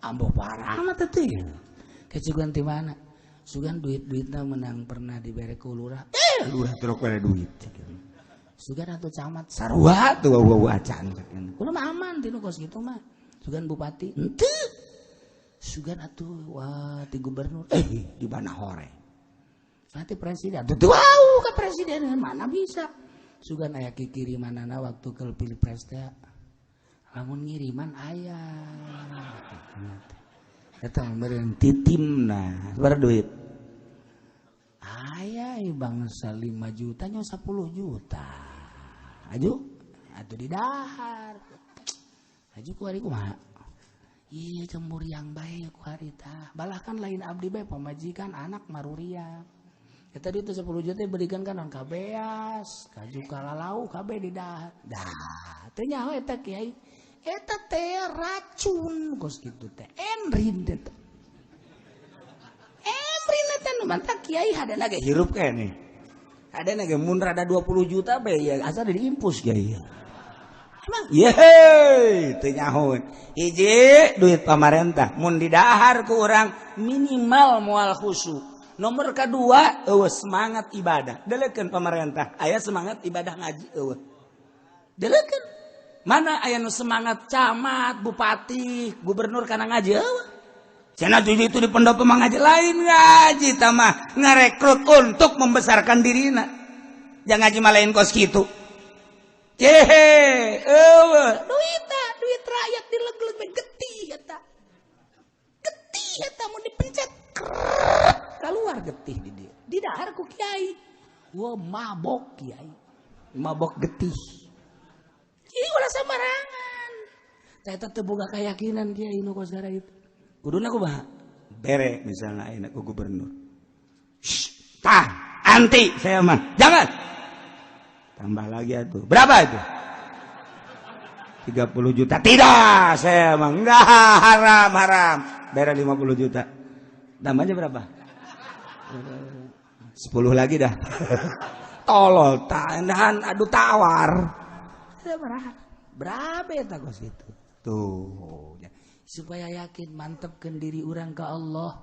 Speaker 3: Ambo parah mah teh teh. Kecugan ti mana? Sugan duit-duitna menang pernah dibere ku lurah.
Speaker 2: Lurah terok bare duit.
Speaker 3: Sugan atuh camat
Speaker 2: sarua tuh wau acan.
Speaker 3: Kula mah aman tinu kos kitu mah. Sugan bupati henteu. Sugan atuh wah ti gubernur
Speaker 2: di mana hore.
Speaker 3: Nanti presiden. Tuh wow ke presiden mana bisa. Sugan aya kikirimanana waktu ke pilpres teh. Lamun ngiriman aya.
Speaker 2: Eta meureun titimna bar duit.
Speaker 3: Aya bangsa 5 juta nya 10 juta. Aju atuh di dahar. Aju ku ari kumaha? Iya cemburiang bae ku harita. Balah kan lain abdi bae pamajikan anak maruriang. Ya tadi itu 10 juta berikan kan non kabeas, kaju kalalau kabeh di dahar. Dah, teu nyaho eta kiai. Eta teh racun kos kitu teh. Endrin teh. Emrin teh nu mantak kiai hadana ge
Speaker 2: hirup keneh. Hadana ge mun rada 20 juta bae ya asa diimpus kiai. Emang yeay teu nyaho. Hiji duit pamarentah mun didahar ku urang minimal moal khusyuk.
Speaker 3: Nomor kedua eueuh semangat ibadah. Delekeun pemerintah aya semangat ibadah ngaji eueuh. Delekeun. Mana aya nu semangat camat, bupati, gubernur kana ngaji eueuh. Cenah itu di pendopo mah ngaji lain ngaji tamah ngarekrut untuk membesarkan dirina. Jangan ngaji mah lain kos kitu. Cehe, eueuh, duit duit rakyat dileg-leg getih eta. Getih eta mun dipencet keluar getih di dia. Di dahar ku kiai. Wah mabok kiai. Mabok getih. Ieu ulah sembarangan. Tah eta teu boga keyakinan kiai nu kos gara itu. Kuduna kumaha? Bere misalnya ayeuna ku gubernur. Shh, tah, anti saya mah. Jangan. Tambah lagi atuh. Berapa itu? 30 juta. Tidak, saya mah enggak, haram, haram. Bere 50 juta. Tambahnya berapa? 10 lagi dah. Tolol, tahan adu tawar. Berapa eta kos gitu? Tuh. Supaya yakin mantepkeun diri urang ke Allah.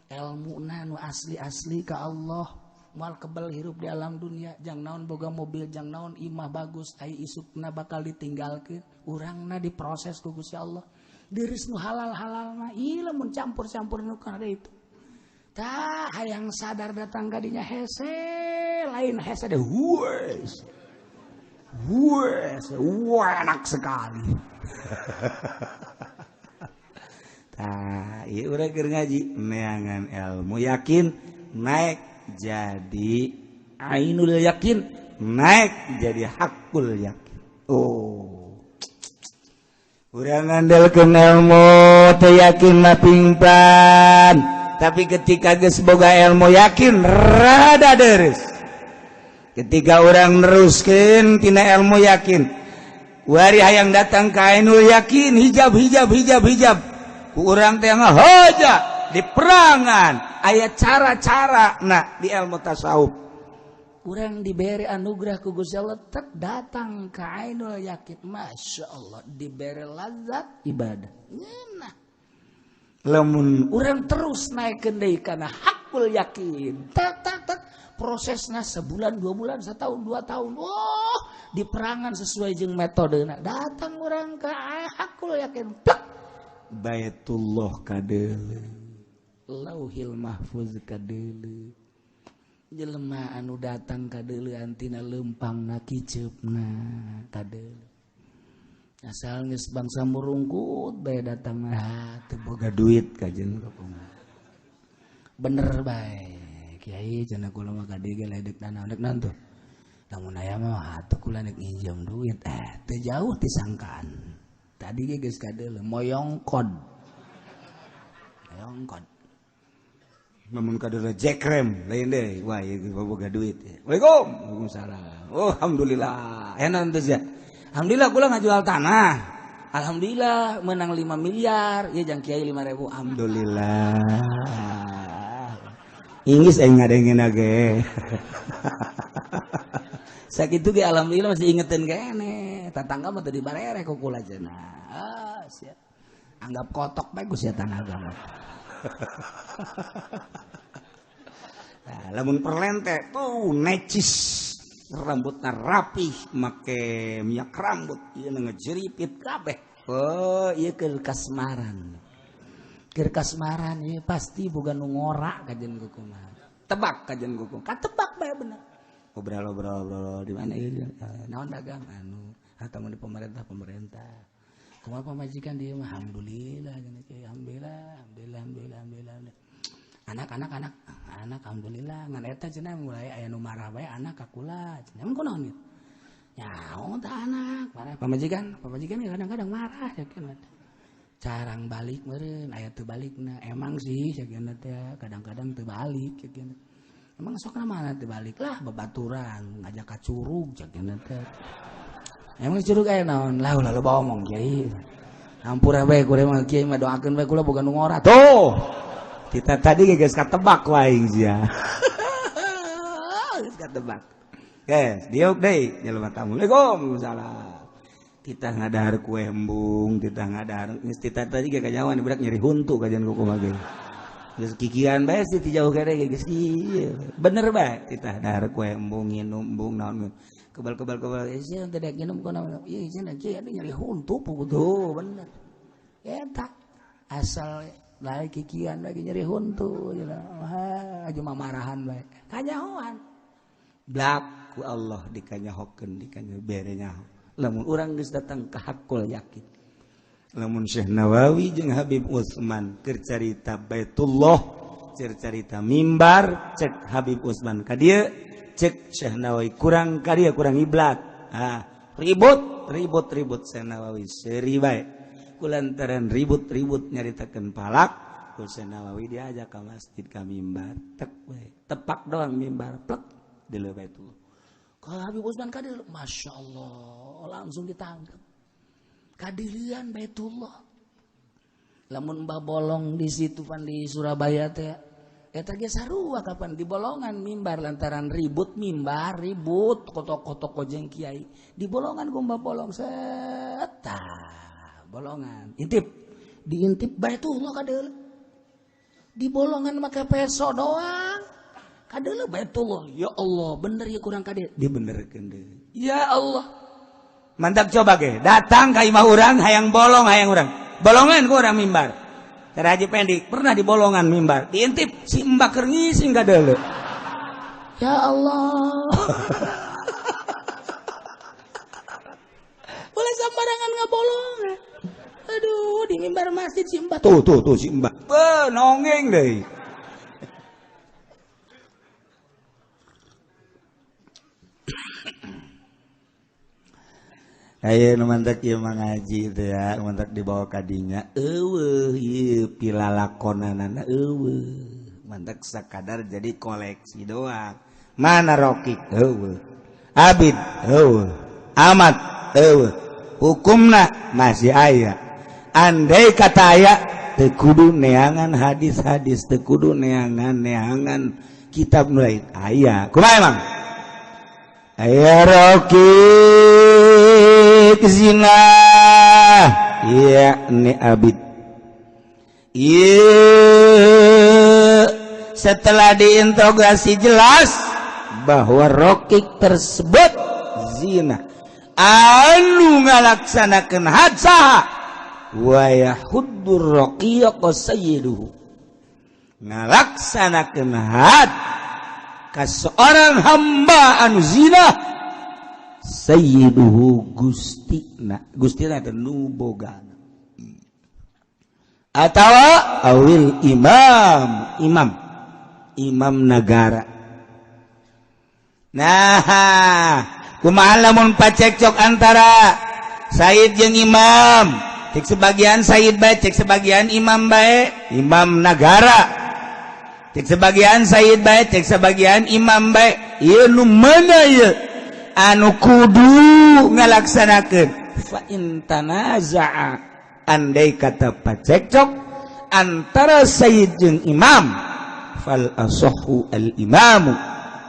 Speaker 3: Elmuna nu asli-asli ke Allah. Moal kebel hirup di alam dunia, jang naon boga mobil, jang naon imah bagus, ai isukna bakal ditinggalkeun, urangna diproses ku Gusti Allah. Deris nu halal-halal mah ieu lamun campur-campur nu kana itu. Tah hayang sadar datang ka dinya hese, lain hese deh hues. Hues, enak sekali. Tah, ieu urang keur ngaji neangan ilmu yakin naik jadi ainul yakin, naik jadi hakul yakin. Oh. Urang ngandalkeun ilmu teu yakin mah pingpan. Tapi ketika geus boga ilmu yakin rada deres. Ketika orang neruskeun tina ilmu yakin, wari hayang datang ka ainul yakin hijab hijab hijab hijab. Ku urang teh ngahoja di perangan aya cara-cara nah di ilmu tasawuf. Urang diberi anugerah ku Gusti Allah tek datang ka ainul yakin, masya Allah diberi lazat ibadah. Ngeunah. Lamun urang terus naikkeun deui kana hakul yakin. Tak tak tak prosesna sebulan, 2 bulan, setahun, 2 tahun. Oh, di perangan sesuai jeung metodena. Datang urang ka hakul yakin. Plek. Baitullah kadeuleu. Lauhil Mahfuz kadeuleu. Jelema anu datang kadeuleu antina leumpangna kiceupna kadeuleu. Asal geus bangsa murungkut bae datang mah teu boga duit kajeun kumaha. Bener bae. Kiai cenah kula mah ka dieu ge ledek naon dek naon tuh. Lamun aya mah atuh kula nek nginjem duit teu jauh disangkaan. Tadi ge geus kadeuleu moyongkod. Moyongkod. Lamun kadeuleu jekrem lain deui. Wah ieu geus boga duit. Waalaikum. Waalaikumsalam. Oh alhamdulillah. Enak teu sia. Alhamdulillah kula ngajual tanah. Alhamdulillah menang 5 miliar. Ieu jang kiai 5.000. Alhamdulillah. Inggris aing ngadengena ge. Sakitu ge alhamdulillah masih ingetin kene. Tetangga mah teu dibarere ku kula cenah. Ah, siap. Anggap kotok bae ku sia tanah agama. Nah, lamun perlente tuh necis, rambutna rapih, make minyak rambut, ieu ngejeripit kabeh. Oh, ieu keur kasmaran. Keur kasmaran ieu pasti boga nu ngorak kajen kumaha. Tebak kajen kumaha. Katebak bae bener. Obrol-obrol di mana ieu? Naon dagang anu atau di pemerintah. Kumaha pamajikan dia mah alhamdulillah cenah kiai, alhamdulillah, alhamdulillah, alhamdulillah, alhamdulillah. Anak-anak anak anak alhamdulillah ngan eta cenah mulai aya nu marah bae anak ka kula cenah. Emang kunaon ieu? Nyaho tah anak, marah pamajikan, pamajikan kadang-kadang marah cenah. Carang balik meureun aya teu balikna. Emang sih cenah teh kadang-kadang teu balik cenah. Emang sok mana teu balik lah babaturan ngajak ka curug cenah teh. Emang curug aya naon? Lah ulah loba omong kiai. Hampura bae kuring mah kiai mah doakeun bae kula boga nu ngora. Tuh. Kita tadi geus katebak wae sia. Geus katebak. Guys, diuk deui jelema tamu. Waalaikumsalam. Salam. Titah ngadahar kue embung, titah ngadahar geus titah tadi ge kanyawan budak nyeri huntu kajian kumaha ge.
Speaker 2: Geus kikian bae sih ti jauh kene geus kieu. Bener bae titah dahar kue embung nginum embung naon kebal-kebal-kebal sia teh dek nginum kana ieu cenah kieu aduh nyeri huntu puguh bener. Eta asal lae kikian lagi nyeri huntu cenah. Wah aja mah marahan bae. Kanyahoan. Blak ku Allah dikanyahokeun dikanya bere nyaho. Lamun urang geus datang ka hakul yakin. Lamun Syekh Nawawi jeung Habib Utsman keur carita Baitullah, keur carita mimbar, cek Habib Utsman ka dieu, cek Syekh Nawawi kurang ka dieu kurang iblat. Ah, ribut ribut ribut Syekh Nawawi seuri bae. Kulantaran ribut-ribut nyaritakeun palak, ku Syekh Nawawi diajak ka masjid ka mimbar, tek bae. Tepak doang mimbar, plek di Baitullah.
Speaker 3: Kalau Habib Utsman ka dieu, Masya Allah, langsung ditangkap. Kadilian Baitullah. Lamun Mbah bolong di situ pan di Surabaya teh eta ge sarua kapan di bolongan mimbar lantaran ribut mimbar ribut kotok-kotok jeung kiai di bolongan ku Mbah bolong set tah bolongan intip diintip Baitullah kadeuleu di bolongan make peso doang kadeuleu Baitullah ya Allah bener ya kurang kadeuleu
Speaker 2: dibenerkeun deui ya Allah. Mantap coba ge, datang ka imah urang hayang bolong hayang urang. Bolongan ku urang mimbar. Teh Haji Pendik pernah di bolongan mimbar, diintip si mbak keur ngising ka deuleu.
Speaker 3: Ya Allah. Boleh sembarangan ngabolongan. Aduh, di mimbar masjid si mbak.
Speaker 2: Tuh tuh tuh si mbak. Beuh, nongeng deui. Ayo nu mantak ieu mah ngaji teh ya, mantak dibawa ka dinya eueuh ieu pilalakonanana eueuh. Mantak sakadar jadi koleksi doang. Mana rokik eueuh. Abid eueuh. Amat eueuh. Hukumna masih aya. Andai kata aya teu kudu neangan hadis-hadis, teu kudu neangan-neangan kitab nu lain aya. Kumaha emang? Aya rokik zina iya ni abid iya setelah diinterogasi jelas bahwa rokik tersebut zina anu ngalaksanakeun had saha wa yahuddur raqiqa sayyiduhu ngalaksanakeun had ka seorang hamba anu zina sayyiduhu gustina gustina teh nu bogana atawa awil imam imam imam nagara. Nah kumaha lamun pacekcok antara sayyid jeung imam, cek sebagian sayyid bae cek sebagian imam bae, imam nagara cek sebagian sayyid bae cek sebagian imam bae, ieu nu mana ieu anu kudu ngalaksanakeun fa in tanaza'a andai kata pacekcok antara sayyid jeung imam fal asahhu al imamu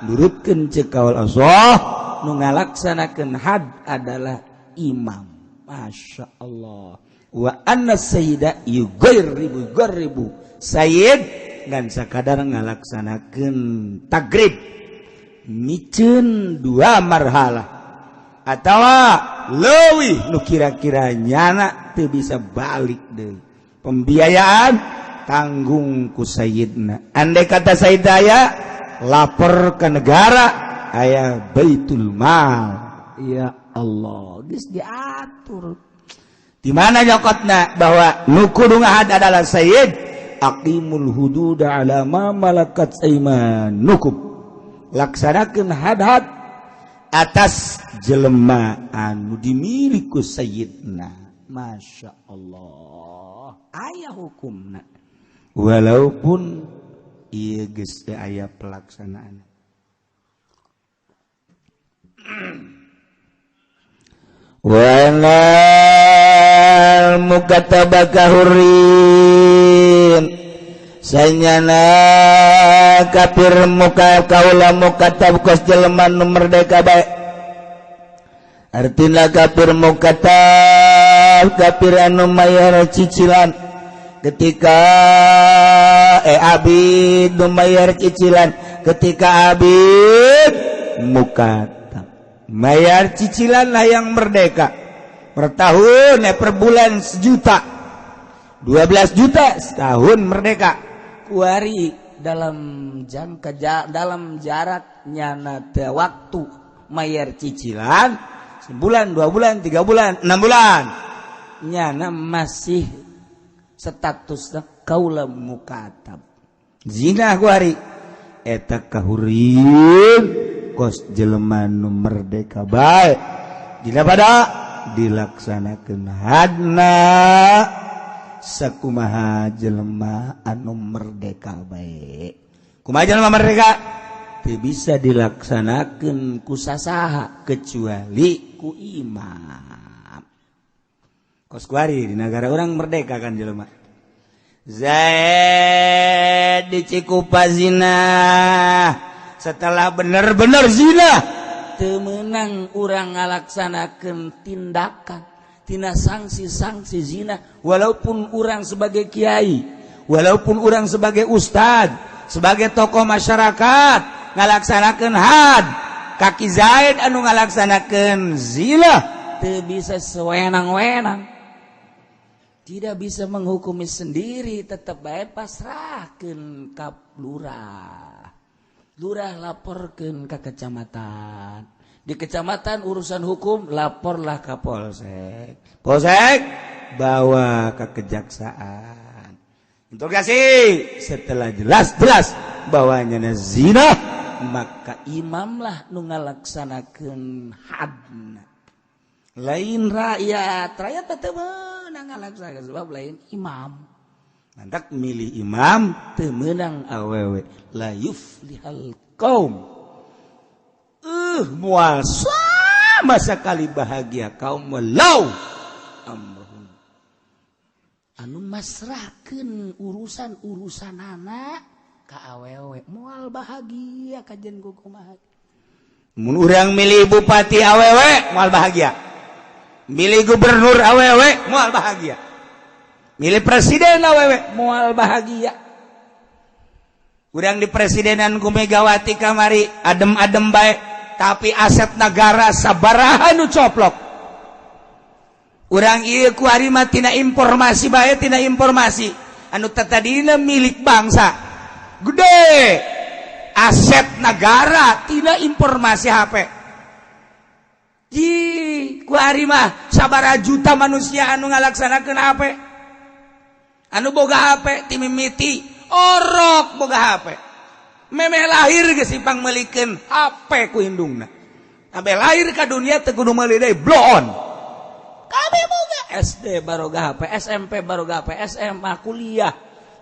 Speaker 2: nurutkeun ceuk kaul asah nu ngalaksanakeun had adalah imam. Masya Allah wa anna sayyida yugharribu yugharribu sayyid ngan sakadar ngalaksanakeun tagrib miceun dua marhalah atawa leuwih nu kira-kira nyana teu bisa balik deui pembiayaan tanggung ku sayyidna. Andai kata sayyid aya lapor ke negara aya baitul mal.
Speaker 3: Ya Allah geus diatur
Speaker 2: di mana nyokotna bahwa nu kudu ngahad adalah sayyid aqimul hududa ala ma malakat aymanukum laksanakeun had-had atas jelema anu dimiliki ku sayyidna.
Speaker 3: Masya Allah aya hukumna
Speaker 2: walaupun ieu geus teu aya pelaksanaan. Wanal mukatabaka hurrin sanyana kafir muka kaula mukatab kos jelema nu merdeka bae artina kafir mukatab kafir anu mayar cicilan ketika abid nu mayar cicilan, ketika abid mukatab mayar cicilan lah yang merdeka per tahun, per bulan sejuta, 12 juta setahun merdeka.
Speaker 3: Kuari dalam jangka dalam jarak nyana teh waktu
Speaker 2: mayar cicilan sebulan, 2 bulan, 3 bulan, 6 bulan
Speaker 3: nyana masih statusna kaula mukatab.
Speaker 2: Zina kuari eta kahurieun kos jelema nu merdeka bae dina pada dilaksanakeun hadna sakumaha jelema anu merdeka bae. Kumaha jelema merdeka teu bisa dilaksanakeun ku sasaha kecuali ku imam. Kos kuari di negara orang merdeka kan jelema. Zaid di Cikupa zina, setelah bener-bener zina
Speaker 3: teu meunang urang ngalaksanakeun tindakan tina sanksi-sanksi zina,
Speaker 2: walaupun urang sebagai kiai, walaupun urang sebagai ustad, sebagai tokoh masyarakat ngalaksanakeun had kaki Zaid anu ngalaksanakeun zina
Speaker 3: teu bisa sewenang-wenang, tidak bisa menghukumi sendiri, tetap bae pasrahkeun ka lurah. Lurah laporkeun ka kecamatan, di kecamatan urusan hukum laporlah ke
Speaker 2: polsek, polsek bawa ke kejaksaan, interogasi. Setelah jelas-jelas bahwanya zina,
Speaker 3: maka imamlah nu ngalaksanakeun hadna, lain rakyat. Rakyat teu meunang ngalaksanakeun sebab lain imam.
Speaker 2: Mantak milih imam
Speaker 3: teu meunang awewe, la yuflihal kaum.
Speaker 2: Mual sama sekali bahagia kaum walau amruhum.
Speaker 3: Anu masrahkeun urusan-urusan anak ka awewe moal bahagia kajen kumaha.
Speaker 2: Mun urang milih bupati awewe moal bahagia, milih gubernur awewe moal bahagia, milih presiden awewe moal bahagia. Urang di presidenan ku Megawati kamari adem-adem bae, tapi aset negara sabaraha nu coplok. Urang ieu ku ari mah tina informasi bae, tina informasi anu tatadina milik bangsa gede aset negara tina informasi HP. Ji ku ari mah sabaraha juta manusia anu ngalaksanakeun HP, anu boga HP ti mimiti orok boga HP, memeh lahir geus pangmeulikeun HP ku indungna, sampai lahir ka dunia teu kudu meuli deui, bloon
Speaker 3: kabeh boga. SD baroga HP, SMP baroga HP, SMA, kuliah,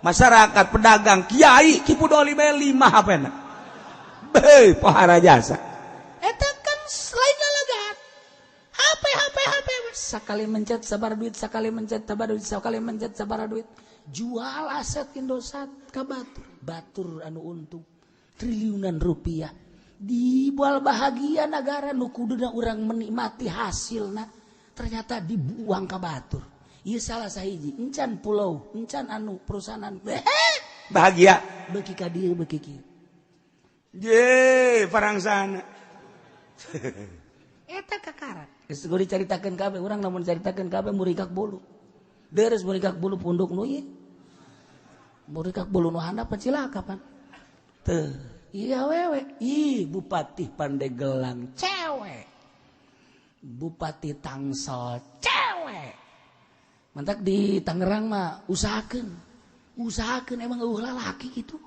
Speaker 2: masyarakat, pedagang, kiai, Ki Pudoli bae 5 HP na. Beuh, pohara jasa.
Speaker 3: Eta kan lain lalagan. HP HP HP sakali mencet sabar duit, sakali mencet sabar duit, sakali mencet sabar duit. Jual aset Indosat ka batur, batur anu untung triliunan rupiah. Dibual bahagia negara nu kuduna urang menikmati hasilna, ternyata dibuang ka batur. Ieu salah sahiji, encan pulau, encan anu perusahaan
Speaker 2: bahagia
Speaker 3: beuki ka dieu beuki kieu.
Speaker 2: Ye, parangsana.
Speaker 3: Eta kakarak. Geus kudu dicaritakeun kabeh, urang lamun caritakeun kabeh murikak bulu. Deres murikak bulu punduk nu ieu. Murikak bulu nu handap cilaka pan. Teu, ieu awewe, ih Bupati Pandegelang cewek. Bupati Tangsel cewek. Mantak di Tangerang mah usahakeun. Usahakeun emang eueuh lalaki gitu.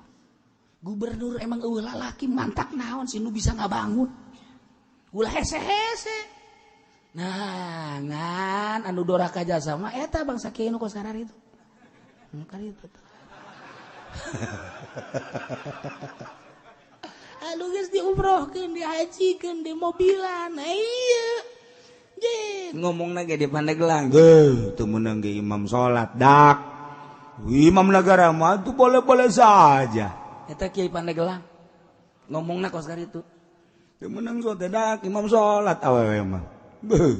Speaker 3: Gubernur emang eueuh lalaki, mantak naon sih nu bisa ngabangun. Ulah hese-hese. Nah, ngan anu doraka jasa mah eta bangsa kieu nu kos karar itu. Nu kar itu. Anu geus diumrohkeun, dihajikeun, dimobilan. Nah ieu.
Speaker 2: Ngomongna ge di Pandeglang, geuh teu meunang ge imam salat dak. Imam negara mah tuh boleh-boleh saja.
Speaker 3: Eta Kiai Pandeglang ngomongna kos kar itu.
Speaker 2: Teu meunang salat dak, imam salat awewe mah. Beuh.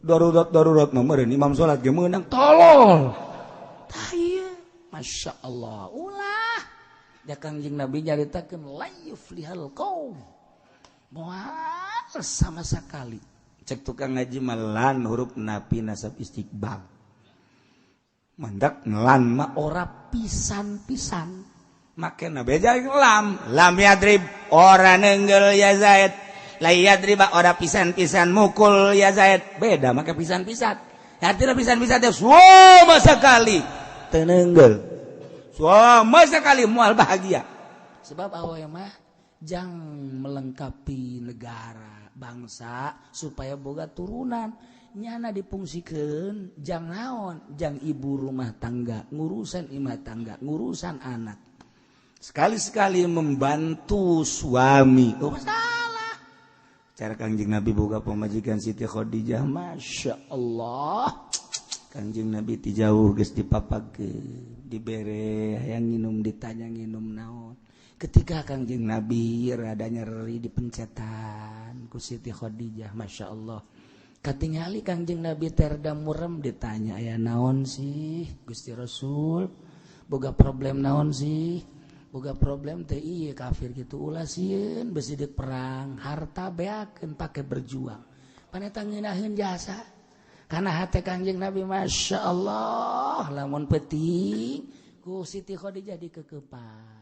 Speaker 2: Darurat-darurat mah meureun imam salat ge meunang tolol.
Speaker 3: Tah ieu. Masya Allah ulah ya Kangjeng Nabi nyaritakeun la yuflihal qaum moal sama sekali.
Speaker 2: Cek tukang ngaji melan huruf napi nasab istiqbal mandak lan mah
Speaker 3: ora pisan-pisan
Speaker 2: make na beja lam lam yadrib ora nenggel ya Zaid la yadriba ora pisan-pisan mukul ya Zaid beda make pisan-pisan artinya pisan-pisan teh sama sekali teu nenggel sama sekali moal bahagia.
Speaker 3: Sebab awewe mah jang melengkapi negara bangsa supaya boga turunan nyana dipungsikeun jang naon jang ibu rumah tangga ngurusan imah tangga ngurusan anak
Speaker 2: sekali-sekali membantu suami.
Speaker 3: Oh, salah
Speaker 2: cara Kangjeng Nabi boga pamajikan Siti Khadijah
Speaker 3: Masya Allah.
Speaker 2: Kangjeng Nabi ti jauh geus dipapakeun dibere hayang nginum ditanya nginum naon.
Speaker 3: Ketika Kangjeng Nabi rada nyeri dipencetan ku Siti Khadijah Masya Allah. Katingali Kangjeng Nabi terda murem ditanya aya naon sih Gusti Rasul boga problem naon sih boga problem teh ieu kafir kitu ulah sieun besi deuk perang harta beakeun pake berjuang paneta ngeunaheun jasa karena hate Kangjeng Nabi Masya Allah lamun penting ku Siti Khadijah dikekepan.